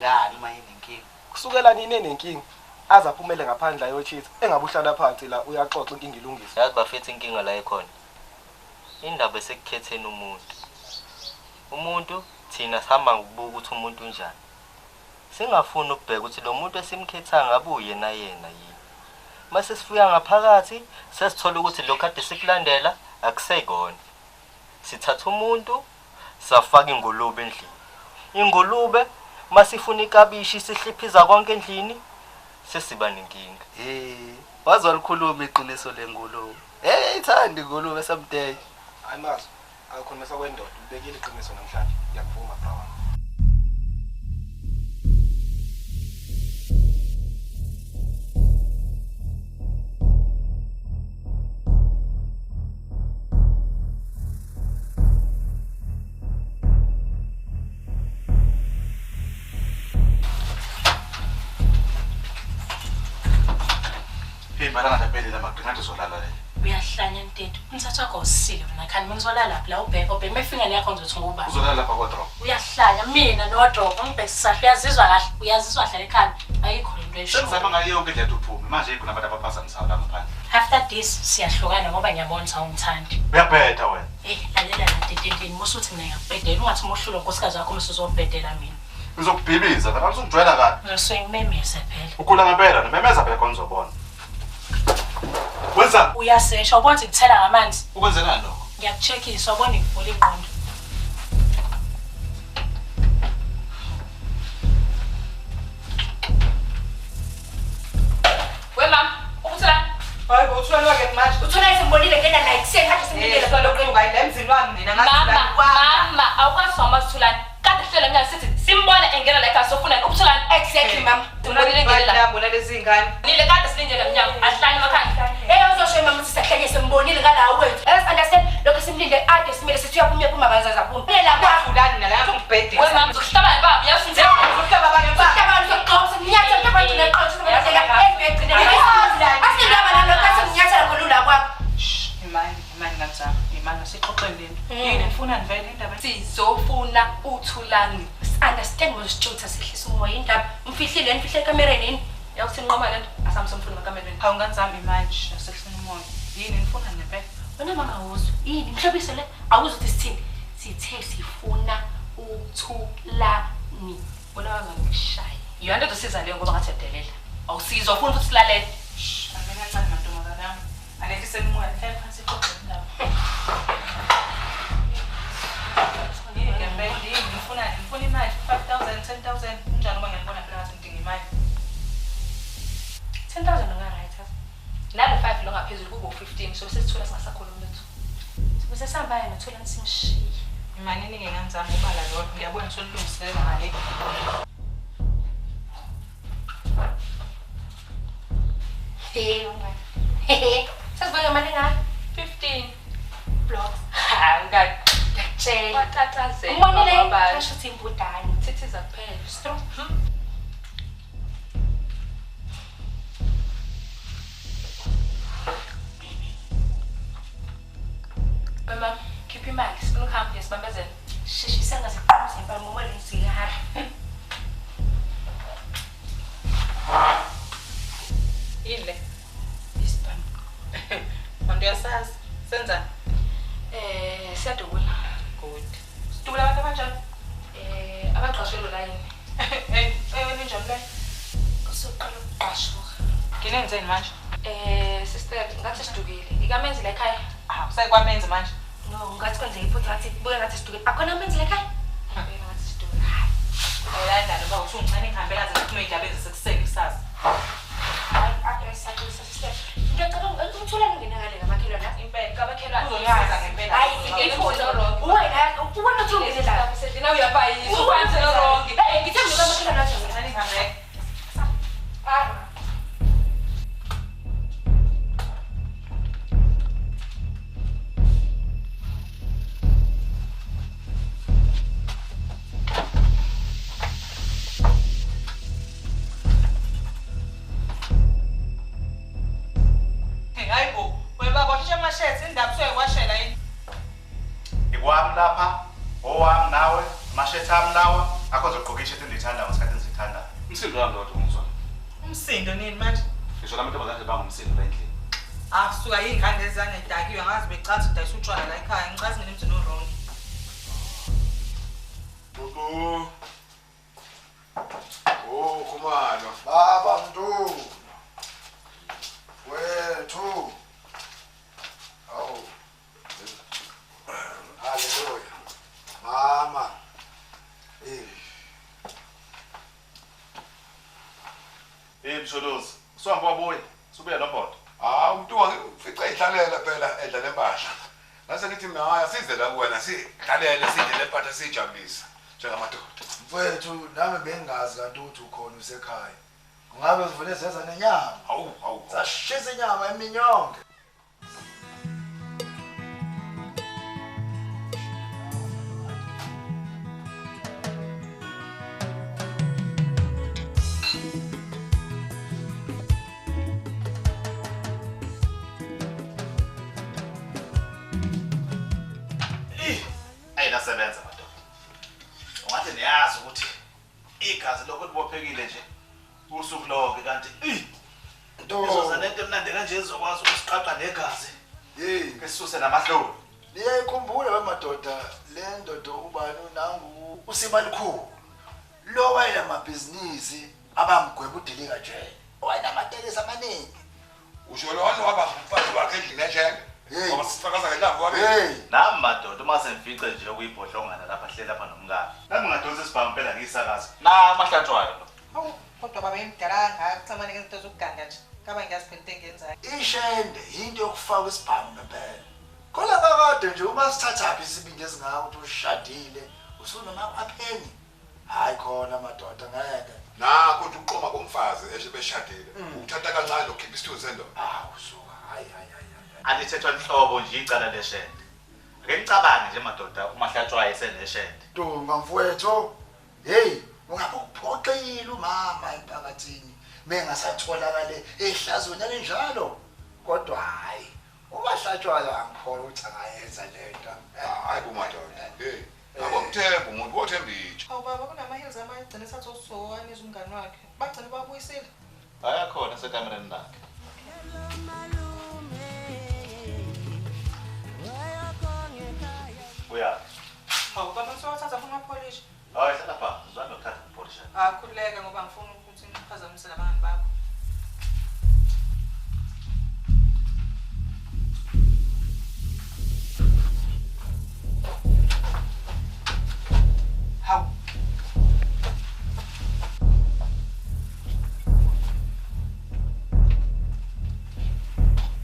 Ngani uma inenkinga? Kusukela nini enenkinga? Aze aphumele ngaphandle ayochitha. Engabe uhlala phansi la uyaxoxa inkinga ilungiswe. Yazi bafethu inkinga la ekhona. Indaba esekukhetheni umuntu. Umuntu thina sihamba ngokubuka ukuthi umuntu unjani. Singafuni ukubheka ukuthi lo muntu esimkhetha ngabe uyena yena yini. Mase sifika ngaphakathi sesithola ukuthi lokho kade sikulandela akusekona. Sithatha umuntu safaka ingulube endlini. Ingulube masifuna ikabishi sihliphiza konke endlini sesiba nenkinga. Waze walikhuluma iqiniso lengulube. Hey ithanda ingulube someday. Hayi mazo, akukhulumisa kwendoda, ubekile iqiniso namhlanje. Ngiyakuvuma bra wami. Uyahlanya ntethu. Umthatha wakho usile wena khani ngizolala lapha la ubheka ubheka mefingane yakho ngizothi ngubani. Uzolala lapha kwa-drop. Uyahlanya mina no-drop ngibhekisisa uyazizwa kahle uyazizwa kahle ekhanda ayikho into esho. Sengizama ngayo yonke indlela uphume manje yikho nabantu abaphazamisayo la ngaphandle. After this siyahlukana ngoba ngiyabona ukuthi awungithandi. Uyabheda wena. Eh lalela la ntethu musuthi mina ngiyakubhedela ungathi umuhlulo nkosikazi wakho musuzobhedela mina. Ngizokubhibiza phela usungijwayela kabi. Ngisuke ngimemeze phela. Ukhula ngempela nomemeza phela khona uzobona. Wenza? Uyasesha ubona ukuthi ngithela ngamanzi. Ukwenzelani lokho? Ngiyakucheckisa ubona ngivula ingqondo. We mama, ukuthulani? Hayi bo uthulani wakhe manje. Uthulani sembonile ngena la ekuseni kade simlindele lokho ngayi emzini wami mina ngathi mama, awukwazi uma sithulani. Kade hlela mina sithi simbona engena la ekhaya sofuna ukuthulani. Exactly mama. Simbonile ngena la. Ngiyabona lezi ngane. Nile kade silindele mnyango ahlanye emakhaya. Eh uzosho mama ukuthi sahlanye simbonile ngala wethu. Let's understand lokho simlinde ade simile sithi uyaphuma uyaphuma akazaza phuma. Lela kwathulani nala ngibhedisa. We mama uzokuhlaba baba uyafunza. Uzokuhlaba baba ngempela. Uzokuhlaba uzokuxoxa nginyathela abantu neqotho ebhegcine. Asindaba nalokho asinginyathela kolula kwakho. Shh imani imani ngazama imani asixoxeni lento. Yini nifuna nivele indaba? Sizofuna uthulani. Understand ngozitshutha sihlisa umoya indaba. Umfihlile nifihle ekamereni yini? Yakuthi nqoma lento asamsomfuna ekamereni. Hawu ngazami manje asehlisa umoya. Yini nifuna ngempela? Wena mama awuzwa. Yini mhlobiso le? Awuzwa ukuthi sithini? Sithe sifuna uthulani. Wena wangangishaya. Yona into siza leyo ngoba ngathi uyadelela. Awusizwa ufuna ukuthi silalele. Shh, angena kancane mantombazane ami. Anehliseni umoya, hlale phansi ixoxe indaba. Yini ngempela yini ngifuna ngifuna imali 5000 10000 unjani uma ngiyabona phela ngathi ngidinga imali. 10000 unga right. Nalo 5 lo ngaphezulu kubo 15 so sesithola singasakhulumi lutho. Sibuze sihamba nothola simshiye. Imali iningi ngenzami ubala lo ngiyabona solungiselela ngale. Hey ungani. Sesibonga imali ngaka? 15 blocks. Ha ngani. Ngiyakutshela. Watatazela. Umbonile kasho ukuthi imbudane. Thithiza kuphela. Strong. Mama, khipha imali sifuna ukuhamba ngesibambezelo. Sheshisa ngaziqhumisa impama uma lenzihara. Yini le? Isibhamu. Bantu uyasazi. Senzani? Siyadubula. Good. Sidubula abantu abanjani? Abaqashelwe la yini? Ninjani le? Usuqala ukuqashuka. Nginenzeni manje? Sister, ngathi sidukile. Ikamenzi la ekhaya. Ah, usekwamenzi manje. No, ngathi kwenze iphutha ngathi buka ngathi sidukile. Akhona amenzi la ekhaya? Ngathi sidukile. Hayi la ngoba usungincane ngihambela ze ngiphume indaba ezisekuseni kusasa. Hayi, ake sister. Ngiyacabanga uthula ngene ngale ngamakhelwane. Impela, kamakhelwane. Uzongisiza ngempela. Hayi, iphutha. Wena ubona ukuthi ungene la. Sendina uyabhayisa. Ukwenze lo wrong. Eh, ngithe mina kamakhelwane athi Ngincane ngihambe. Ah. Hayi bo, wena baba washisha amashethi indaba usuyayiwashela yini? Ikwami lapha, owami nawe, amashethi ami lawa, akho ngizoqoka ishethi endiyithandayo ngesikhathi engizithandayo. Umsindo wami ndoda ungizwa. Umsindo nini manje? Ngisho lamantombazane bangumsindo la endlini. Ah, suka ingane lezana idakiwe ngazi becathi udayisa utshwala la ekhaya. Ngicathi ngene emzini o-wrong. Gogo. Oh, Khumalo. Baba Mntu. Wethu. Awu. Haleluya. Mama. Eh Msholozi, usuhamba wabuya, usubuya nombhodo. Ah, umuntu wangifica idlalela phela edla lempahla. Ngase ngithi mina haya size la kuwena sidlalele sidle lempahla sijabulisa njengamadoda. Mfowethu nami bengazi kanti ukuthi ukhona usekhaya. Kungabe sivule seza nenyama. Hawu hawu. Sashisa inyama emini yonke. Sebenza madoda. Ungathi niyazi ukuthi igazi lokho libophekile nje usuku lonke kanti izoza nento emnandi kanje izokwazi ukusiqaqa negazi. Hey, esisuse namahloni. Niyayikhumbula we madoda le ndoda ubani nangu uSibalikhulu. Lo wayenamabhizinisi abamgweba udilika nje. Wayenamatekisi amaningi. Usho lona waba umfazi wakhe endlini ejele. Ngoba sifakaza ngenhlamvu wabe. Nami madoda uma sengifice nje okuyibhodlongana lapha hleli lapha nomkami. Nami ngadonsa isibhamu phela ngiyisakaza. Na amahlatshwayo lo. Hawu, kodwa baba emdala kangaka kucamane ngezinto zokuganga nje. Kaba ngiyazi phela into engiyenzayo. Ishende into yokufaka isibhamu ngempela. Kola kakade nje uma sithathaphi isibindi esingaka ukuthi ushadile usunomakhwapheni. Hayi khona madoda ngeke. Nakho ukuthi uqoma komfazi beshadile. Uthatha kancane ukhipha isithunzi sendoda. Awu suka hayi hayi. Alithethwa inhlobo nje icala leshende. Ake nicabange nje madoda umahlatshwayo eseneshende. Dunga mfowethu. Hey, ungabe uphoxile umama emphakathini mengasatholakale ehlazweni elinjalo. Kodwa hayi, umahlatshwayo angikholwa ukuthi angayenza lento. Hayi kumadoda. Hey, akumthemba umuntu wothemba itshe. Awu baba kunama-heels amanye agcine esathi usuwanisa umngani wakhe. Bagcine babuyisile. Ayakhona sekamereni lakhe. Uya. Hawu baba ngisowathatha afuna amapholishi. Hayi hlala phansi, uzame ukuthatha amapholishi. Ah khululeka ngoba ngifuna ukuthi ngiphazamise nabangani bakho. Hawu.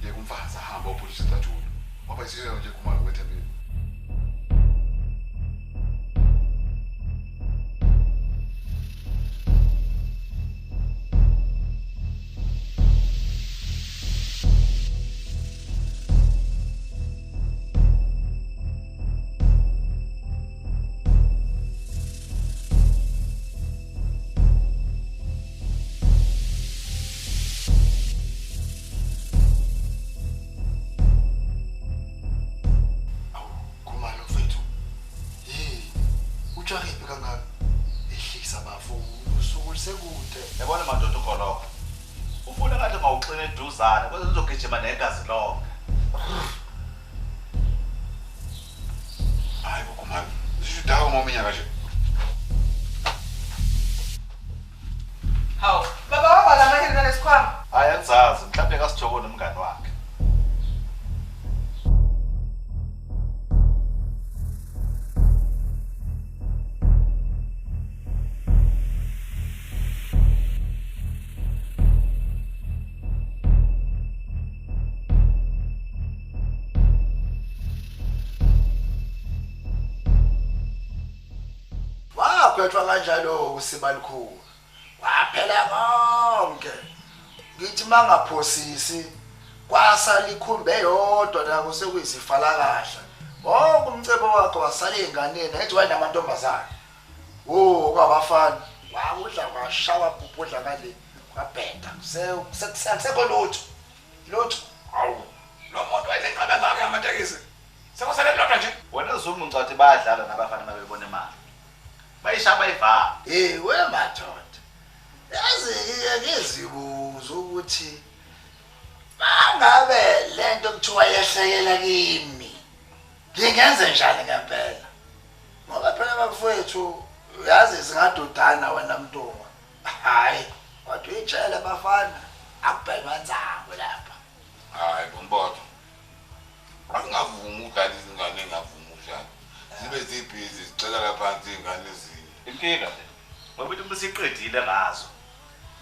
Yeka umfazi ahamba opholisa isicathulo. Waba isizwe nje Khumalo kwethembile. Yabona madoda ugoloko. Ufuna ngathi mawuxina eduzane kodwa uzogijima negazi lonke. Hayi bokhumalo. Sishudawo ngominyaka nje. Hawu, baba wabala amaheli nalesikhwama. Hayi angizazi, mhlawumbe kasijoko nomngani wakhe. Wagwetshwa kanjalo uSibalikhulu. Waphela konke. Ngithi mangaphosisi kwasala ikhumbe eyodwa la kusekuyisifalakahla. Wonke umcebo wakhe wasala einganeni ethi wayenamantombazane. Oh kwabafana. Wakudla kwashawa bhubhudla ngale kwabheda. Sekusekho lutho. Lutho. Hawu. Lo muntu wayenenqaba ngakhe amatekisi. Sekusele lodwa nje. Wena Zungu ngicathi bayadlala nabafana mabebona imali. Bayishaba iva. Hey we madoda. Ngiye ngizibuza ukuthi mangabe lento kuthiwa yehlekela kimi ngingenze njani ngempela? Ngoba phela bafowethu uyazi singadudana wena Mntungwa. Hayi, kodwa uyitshele bafana akubhekwa nzango lapha. Hayi bombotho. Angavumi ukudlala izingane engavumi ukudlala. Zibe zibhizi zicela phansi izingane ezinye. Inkinga le. Ngoba into besiqedile ngazo.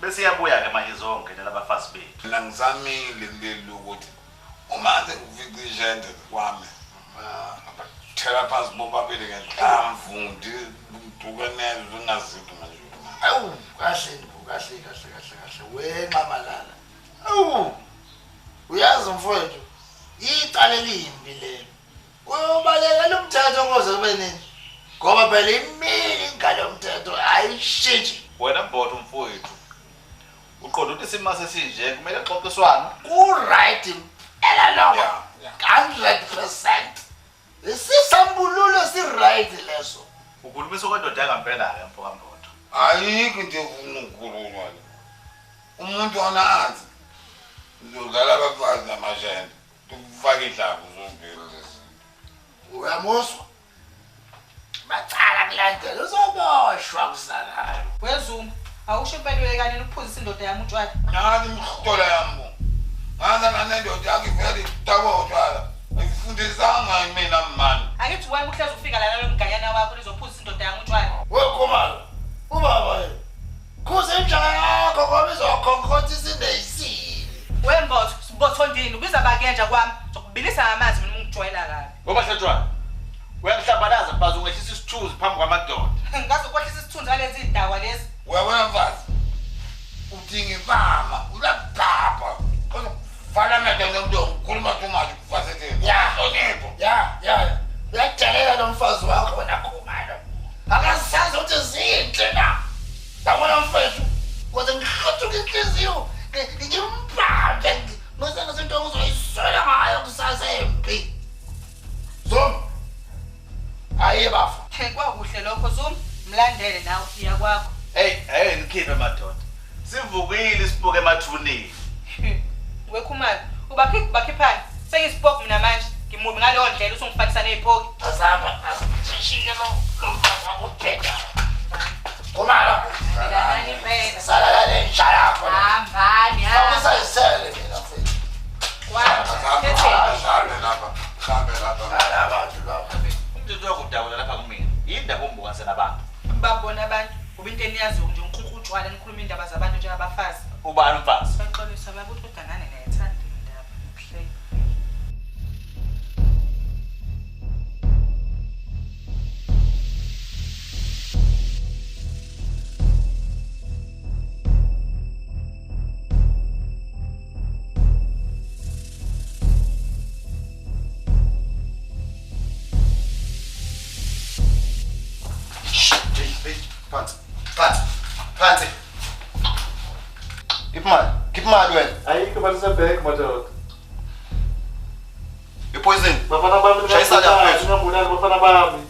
Bese iyabuya ke manje zonke labafazi bethu. Mina ngisamile kuleli ukuthi uma sekufica ishende kwami thela phansi bobabili ngenhlamvu ngidukenele ngingaziphi manje. Awu kahle kahle kahle kahle kahle wenxamalala. Awu uyazi mfowethu icala elimbi lelo. Uyobaleka lo mthetho koze kube nini? Ngoba phela imini ingalo yomthetho ayishintshi. Wena Mbotho mfowethu uqonda ukuthi isimo sesinje kumele xoxiswane. Ku right impela lokho. 100%. Isisambululo si right leso. Ukhulumisa kwendoda ngempela ke mfo kaMbotho. Ayikho into efuna ukukhulunywa le. Umuntu ona azi uzodlala abafazi namashende ukufaka inhlamvu zombili lezi. Uyamuzwa? Bacala kulandela uzoboshwa kusalayo. Wezuma, awusho impela kanye nokuphuzisa indoda yami utshwala. Nazi imhlola yami. Ngaza nendoda yakhe ivele idakwa utshwala. Ayifundisanga mina mani. Akithi wena uhlezi ufika la nalomganyana wakho lizophuzisa indoda yami utshwala. Wekhumalo. Ubaba yena. Khuze inja yakho ngoba izokhonkotha isindeyisile. Wembotho, sibotho ndini ubiza bakenja kwami. Zokubilisa ngamanzi mina ungijwayela kabi. Ngoba hlatshwa. Uyangihlambalaza mfazi ungehlisa isithunzi phambi kwamadoda. Ngazokwehlisa isithunzi ngalezi idawa lezi. Uyabona mfazi? Udinga impama, uyabhabha. Vala amehlo nomntu ukhuluma too much kufaseteni. Ya, hlonipho. Ya, ya. Uyadelela lo mfazi wakho wena Khumalo. Akasazi ukuthi zinhle na. Yabona mfethu, kodwa ngihluthuka inhliziyo, ngimbambe. Ngase ngizinto ngizoyiswela ngayo kusasa empi. Zuma. Ayi bafa. Kwakuhle lokho Zuma, mlandele nawe iya kwakho. Hey, hey nikhiphe madoda. Sivukile isipoke emathuneni. Wekhumalo, ubakhiphani. Sengisipoke mina manje. Ngimubi ngaleyo ndlela usungifanisa nezipoki. Azama, asishike lo mfazi wakho ubheka. Khumalo. Nani impela. Sala le nja yakho. Hambani ha. Awusayisele mina mfethu. Ahlale lapha, hlambe lapha. Abantu lapha. Umthetho wakudawula lapha kumina. Yindaba ombukanise nabantu. Babona abantu, ngoba into eniyaziyo nje ngikhukhu utshwala nikhuluma indaba zabantu njengabafazi. Ubani umfazi? Baxolisa baba ukuthi udanane ngiyayithanda indaba. Kuhle. Phansi. Phansi. Phansi. Iphi Khipha imali wena. Ayikho imali isebhenki madoda. I-poison. Bafana bami Shayisa la mfethu. Ngingabulali bafana bami.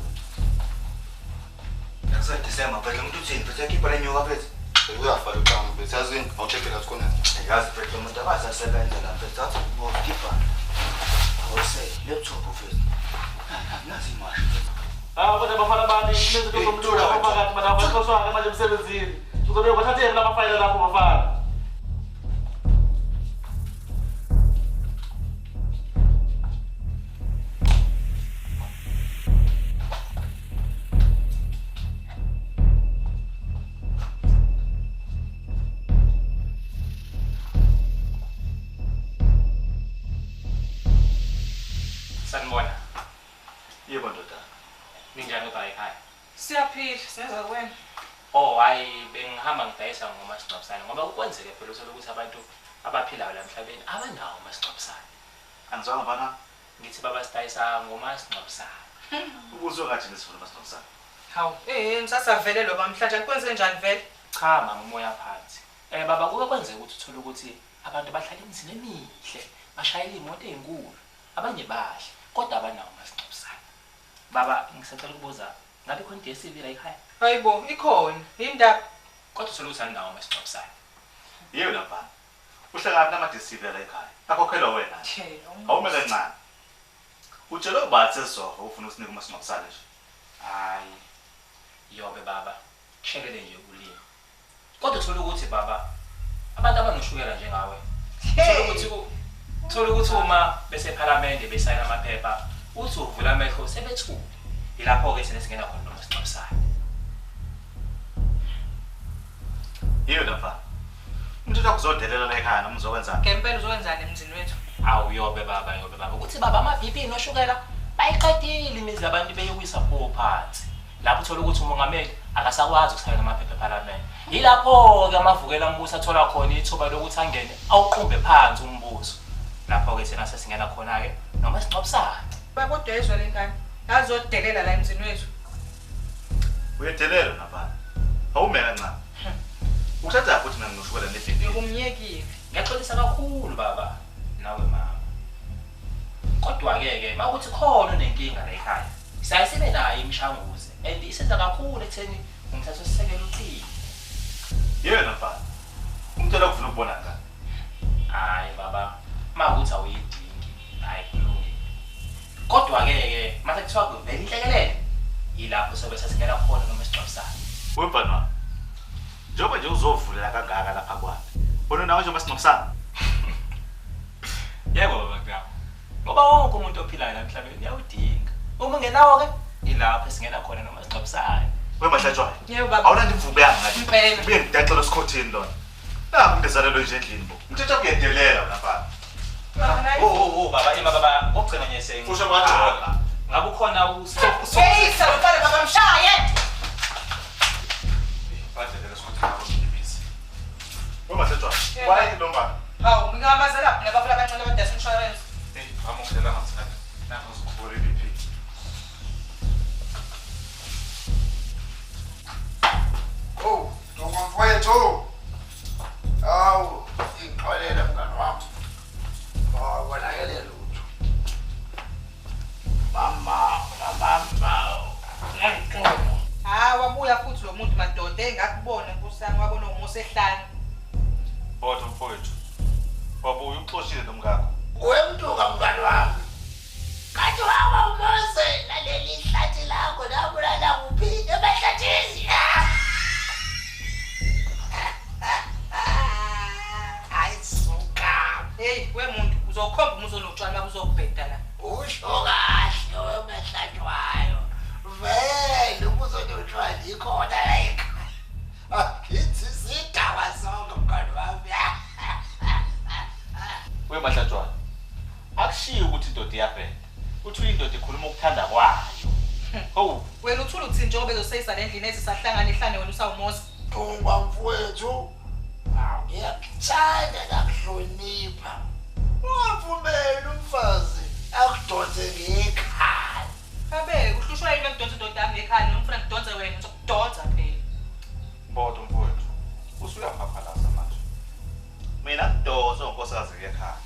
Yakusa December mfethu umuntu uthini mfethu yakhipha le nyoka mfethu. Uyafa lo qhamu mfethu yazini awucheck la khona. Yazi mfethu umuntu akasasebenza la mfethu athi ukhipha. Awuse laptop mfethu. Nazi imashi mfethu. Ah kodwa bafana bami izinto zomlilo phakathi mana baxoshwa manje emsebenzini. Uzobe wathathe lamafayela lapho bafana. Sanibona. Yebo ndodana. Ninjani kodwa ekhaya? Siyaphila, siyeza kuwena. Oh hayi bengihamba ngidayisa ngomasingcwabisane ngoba kukwenzeke phela uthola ukuthi abantu abaphilayo la emhlabeni abanawo umasingcwabisane. Angizwanga mfana. Ngithi baba sidayisa ngomasingcwabisane. Ubuzwe ngathi nesifuna umasingcwabisane. Hawu, ngisasavelelwa bamhlanje kwenze njani vele? Cha mama umoya phansi. Baba kuke kwenzeka ukuthi uthole ukuthi abantu bahlala emizini emihle, bashayela imoto ezinkulu, abanye bahle kodwa abanawo umasingcwabisane. Baba ngisacela ukubuza ngabe khona DStv la ekhaya? Hayibo, ikhona. Yindaba. Kodwa uthola ukuthi aninawo umasingcwabisane. Yebo mfana. Uhlangana nama-DStv la ekhaya. Akhokhelwa wena. Awume kancane. Utshela ubathi sezoho ufuna usinike umasingcwabisane nje. Hayi. Yobe baba, kushelele nje ulimi. Kodwa uthola ukuthi baba abantu abanoshukela njengawe. Uthola ukuthi uma besephalamende besayina amaphepha uthi uvula amehlo sebethule. Yilapho ke singena khona nomasingcwabisane. Yebo mfana. Umuntu akuzodelela la ekhaya noma uzokwenzani? Ngempela uzokwenzani emzini wethu? Awu yobe baba, yobe baba. Ukuthi baba ama-BP noshukela bayiqedile imizi yabantu beyowisa phansi. Lapho uthola ukuthi umongameli akasakwazi ukusayina amaphepha ephalamende. Yilapho-ke amavukela mbuso athola khona ithuba lokuthi angene awuqumbe phansi umbuso. Lapho-ke thina sesingena khona-ke noma singcwabisane. Kodwa yezwa le ngane azodelela la emzini wethu. Uyedelela mfana. Awume kancane. Uthatha futhi mina nginoshukela ne-BP. Ngikumyekile. Ngiyaxolisa kakhulu baba nawe mama. Kodwa-ke ke makuthi khona unenkinga la ekhaya. Siyaye sibe nayo imishanguze and isiza kakhulu ekutheni umthathosisekelo uqine. Yena mfana. Umtshela ukuvula ukubona ngani? Hayi baba, makuthi awuyidingi, hayi kulungile. Kodwa-ke ke mase kuthiwa kuvela inhlekelele, yilapho sobe sesingena khona noma singcwabisane. Wemfana wami. Njengoba nje uzovulela kangaka lapha kwami. Wena nawe nje masingcwabisane. Yebo baba ngiyabo. Ngoba wonke umuntu ophilayo la emhlabeni uyawudinga. Uma ungenawo ke ilapho esingena khona noma singcwabisane. Wemahlatshwayo. Yebo baba. Awulanda imvubu yami ngathi. Impela. Ubuye ngidacela esikhothini lona. Nakho ngizalelo nje endlini bo. Umthetho kuyedelela wena mfana. Oh baba, ima baba, ngokugcina nje sengi. Usho kwajola. Ngabe ukhona u Hey, salufana baba mshaye. Badelela esikhothini ngabo ngibisi. Wemahlatshwayo. Waye lo mfana. Hawu, ngingamazela phela bafuna abancane abadayisa insurance. Hey, mama ungidlela ngasikhathi. Nakho uzokubona i-BP. Oh, mfowethu. Awu, ngixolele mngani wami. Awubonakele lutho. Mama, ngixolo. Ah, wabuya futhi lo muntu madoda engakubona nkosami wabona umusa ehlane. Bodwa mfowethu. Wabuya uxoshile nomkakho. Wemntuka mngani wami. Kanti waba umose naleli hlathi lakho nabulala kuphi emahlathini. Hayi suka. Hey, wemuntu uzokhomba umuzo notshwala baba uzokubheda la. Usho kahle wemahlatshwayo. Vele umuzo notshwala ikhona la ekhaya. Akithi sidawa sonke mngani wami. Wemahlatshwayo. Akushiyo ukuthi indoda iyabheda. Uthi indoda ikhuluma ukuthanda kwayo. Hawu, wena uthula uthini njengoba bezoseyisa lendlini ezisahlangana ehlane wena usawumosa. Thungwa mfowethu. Ngiyakuthanda nakuhlonipha. Ungavumeli umfazi akudonse ngekhaya. Abe uhlushwa yini ngidonsa indoda yami ngekhaya noma ufuna ngidonse wena ngizokudonsa phela. Bodwa mfowethu. Usuyaphaphalaza manje. Mina ngidonsa unkosikazi ngekhaya.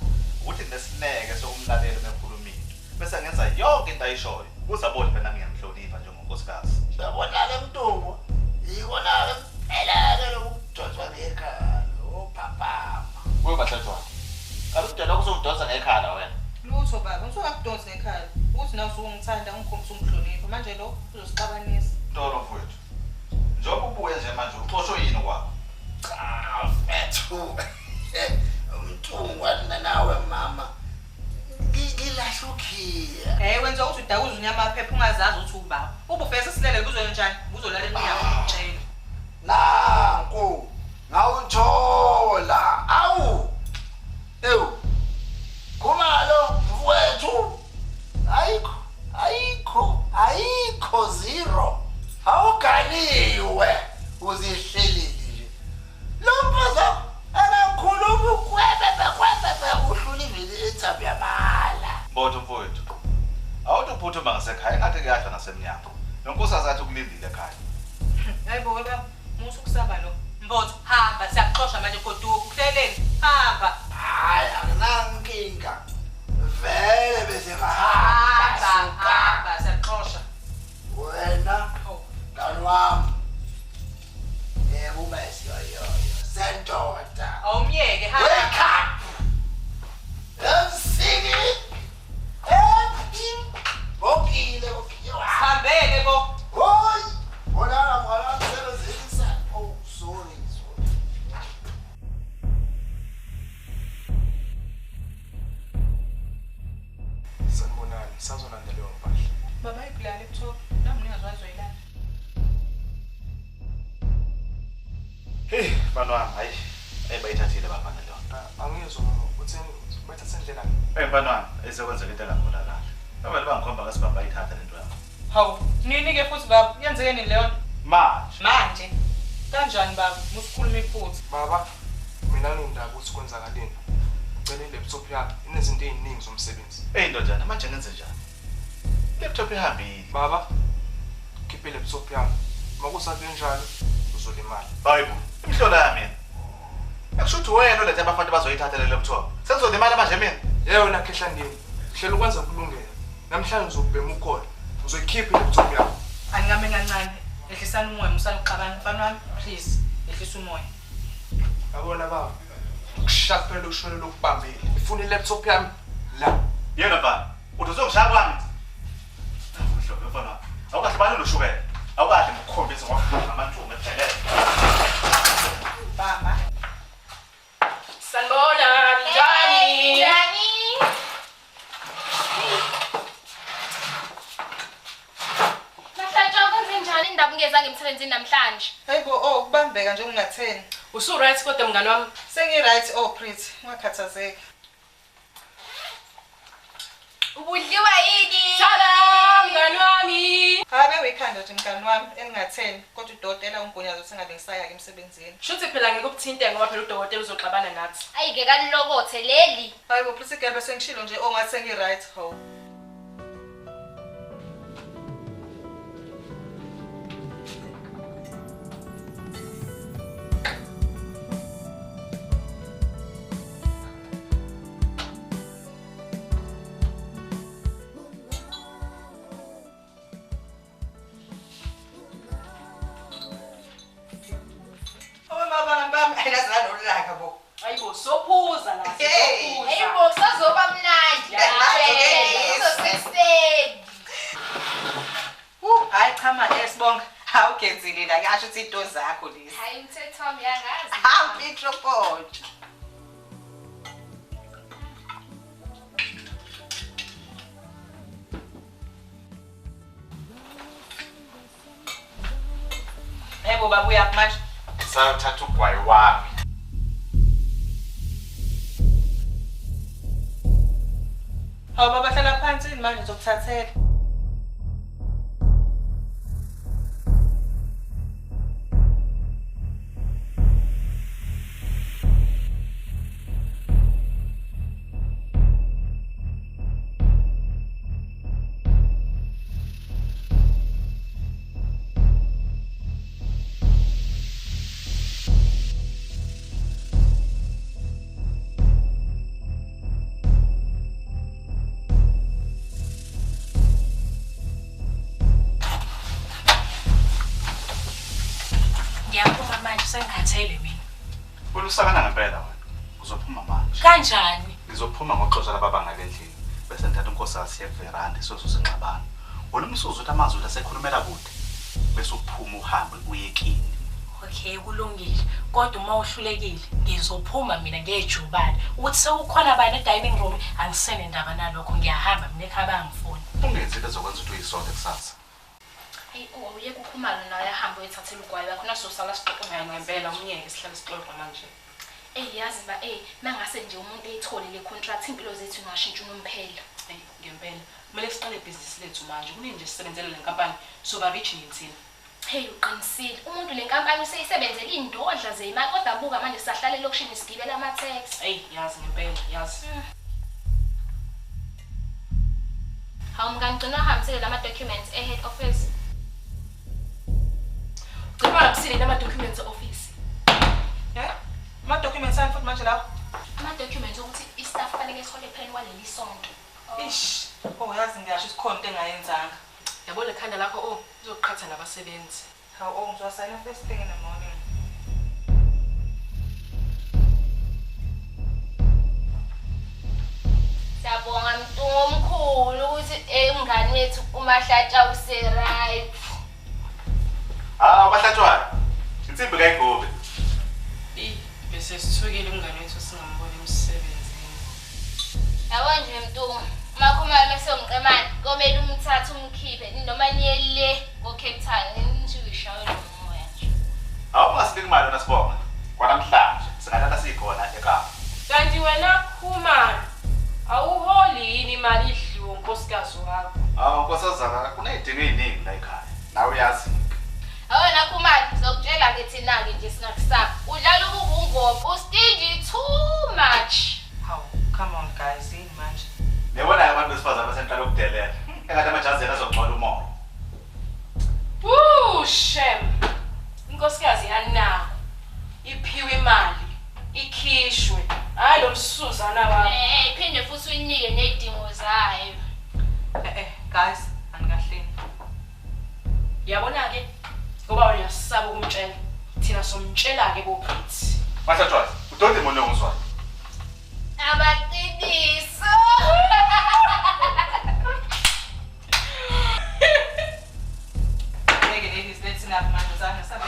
Ukuthi nesineke sokumlalela mekhulumile. Bese ngenza yonke into ayishoyo. Uzabona phela ngiyamhlonipha njengonkosikazi. Uyabona ke Mntungwa? Yikona ke phela ke lokudonswa ngekhaya. Ophaphama. Wemahlatshwayo. Kaloku udala kuzongidonsa ngekhala wena. Lutho baba, ngisungakudonsi ngekhala. Uthi nawe usungithanda ungikhombisa ungihlonipha. Manje lo uzosixabanisa. Ntolo mfowethu. Njengoba ubuye nje manje uxoshwe yini kwakho? Cha, mfethu. Mntungwa nawe mama. Ngilahlukile. Eh wenza ukuthi udakuza unyama amaphepha ungazazi ukuthi ubaba. Ubufesa silele kuzona njani? Uzolala emnyango ngitshela. Nanku ngawuthola. Awu. Ewu. Khumalo mfowethu. Ayikho, ayikho, ayikho zero. Awuganiwe uzihlelile nje. Lo mfazi akakhuluma ukwebebe kwebebe uhlula ivili ithambo yamala. Bodwa mfowethu. Awuthi uphuthuma ngasekhaya engathi kuyadla nasemnyango. Lo nkosikazi athi ukulindile ekhaya. Hayibo baba, musu kusaba lo. Mbotho hamba siyakuxosha manje goduka uhleleni hamba. Hayi anginankinga. Vele bese ngahamba. Hamba siyakuxosha. Wena mngani wami. Yebo bese yoyo. Sendoda. Awum Ngisazolanda leyo mpahla. Baba iphi la laptop? Nami ningazwazoyilanda. Hey, mfana wami, hayi. Hey, bayithathile bafana leyo. Angizwa uthi bayithathe indlela. Hey mfana wami, esekwenzeka into engabonakala. Baba bangikhomba ngasibamba bayithatha lento yami. Hawu, nini ke futhi baba? Yenzeke nini leyo nto? Manje. Manje. Kanjani baba? Musikhuluma iphutha. Baba, mina ngindaba ukuthi kwenzakaleni. Ngicela i-laptop yami inezinto eziningi zomsebenzi. Hey ndodana, manje ngenze njani? Laptop ihambile. Baba, khiphe i-laptop yami. Makusabe njalo uzolimala. Hayibo, imhlola yami mina. Akusho ukuthi wena olethe abafana bazoyithatha le laptop. Sengizolimala manje mina. Yebo wena khehla ndini. Hlela ukwenza kulungela. Namhlanje ngizokubhema ukhona. Uzoyikhipha i-laptop yami. Angikame kancane. Ehlisani umoya, musani ukuxabana. Mfana wami, please, ehlisa umoya. Yabona baba. Ukushaya kuphela ushwele lokubambile. Ifuna i-laptop yami la. Yena mfana, uthi uzongishaya kwami. Mhlobo mfana. Awukahle bani noshukela. Awukahle ngikukhombisa ngokukhuluma amantungu ephelele. Baba. Sanibona, njani? Njani? Mahlatshwa kwenze njani indaba ungezange emsebenzini namhlanje? Hayibo, oh kubambeka nje ungatheni. Usu right kodwa mngani wami? Sengi right, oh pretty. Ungakhathazeki. Ubudliwa yini? Thala mngani wami. Habe wekhanda nje mngani wami engingatheni kodwa udokotela ungunyaza ukuthi ngabe ngisaya ke emsebenzini. Shuthi phela ngeke ukuthinte ngoba phela udokotela uzoxabana nathi. Ayike kalilokothe leli. Hayibo pretty girl bese ngishilo nje oh ngathi sengi right ho. Hayibo sophuza la. Hayibo kusazoba mnandi. Uzoseseki. Hayi cha manje sibonga. Awugezile la ngisho ukuthi into zakho lezi. Hayi umthetho wami yangazi. Hawu Petro Poncho. Hayibo baba uyaphi manje? Ngisayothatha ugwayi wami. Hawu baba hlala phansi manje ngizokuthathela. Ngiyaphuma manje sengikhathele mina. Ulusakana ngempela wena. Uzophuma manje. Kanjani? Ngizophuma ngoxoxa laba ngale endlini. Bese ngithatha unkosikazi yeveranda sizosinxabana. Wona umsuzo ukuthi amazwi asekhulumela kude. Bese uphuma uhambe uye kini. Okay, kulungile. Kodwa uma uhlulekile ngizophuma mina ngejubane. Ukuthi sekukhona bani e-dining room angisene ndaba nalokho ngiyahamba mina ekhaya bangifuni. Ungenzi into ezokwenza ukuthi uyisonde kusasa. Hayi uyeke ukhumalo naye ahambe uyethathela ugwayi wakho nasosala sixoxe Hayi ngempela umyeke sihlale sixoxa manje. Ey yazi ba mangase nje umuntu eyithole le contract impilo zethu ingashintsha unomphela. Ey ngempela kumele siqale ibhizinisi lethu manje. Kunini nje sisebenzele le nkampani soba rich nini thina. Hey uqinisile. Umuntu le nkampani useyisebenzele indodla zemali kodwa buka manje sahlala elokishini sigibela ama-taxi. Ey yazi ngempela yazi. Hawu mngani gcina uhambisele lama documents e-head office. Gcina uhambisile lama documents e-office. Yeah? Ama-documents ani futhi manje lawo? Ama-documents okuthi i-staff fanele sithole phela kwaleli sonto. Ish, oh yazi ngiyasho isikhona into engayenzanga. Yabona ikhanda lakho oh uzoqhatha nabasebenzi. Hawu oh ngizosayina first thing in the morning. Siyabonga Mntungu omkhulu ukuthi umngani wethu uMahlatshwa use-right. Ah, uMahlatshwa. Insimbi kayigobe. Bese sithukile umngani wethu singamboni emsebenzini. Yabo nje Mntungu, uMakhumalo mase umqemane. Nginey'dingo ey'ningi la ekhaya. Nawe uyazi. Awena Khumalo, ngizokutshela-ke thina-ke nje singakusaba. Udlala ukubungopho, ustingy too much. Hawu, come on guys, yini manje? Niyabona-ke abantu besifazane basenhlala ukudelela. Engathi amajazeni azogcwala umoya. Woo, shem. Inkosikazi yanako. Iphiwe imali, ikhishwe. Hayi lo msuzana wakho. Eh, iphinde futhi uyinike nezidingo zayo. Guys, anikahleni. Yabona ke ngoba wena uyasaba ukumtshela. Thina somtshela ke boPretty. Mahlatshwazi, udonde imoni yongizwayo. Amaqiniso. Ngeke ladies, let's enough manje zana sabe.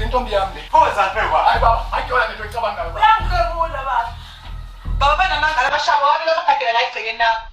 Intombi yami le. Phoza phe kwa. Hayi baba, ayiyona lento ecabangayo. Uyangidlwengula baba. Baba banamanga labashaya wami lokho la egcekeni nakho.